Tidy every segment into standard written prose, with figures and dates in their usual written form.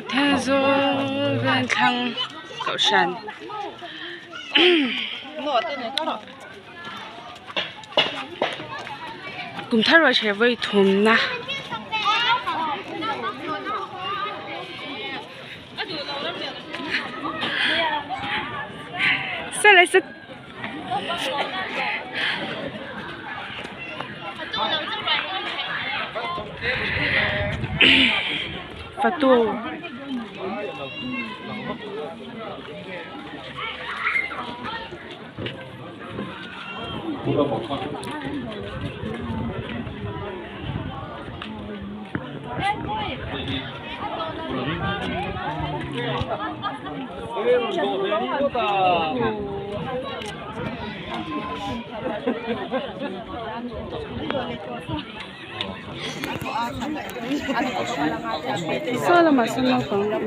Thenzawl Vengthlang Kohhran kum thar ruai hreh vawi thumna. Fatu Saw lamah sawn naupang a awm.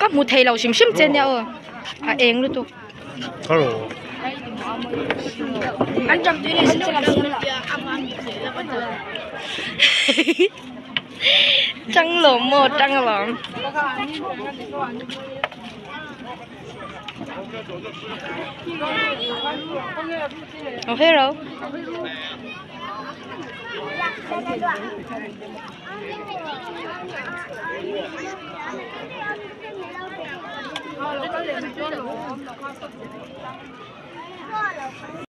Ka hmu thei lo hrim hrim che nia aw a eng lutuk. Tang lawm maw tang alawm. Oh hero.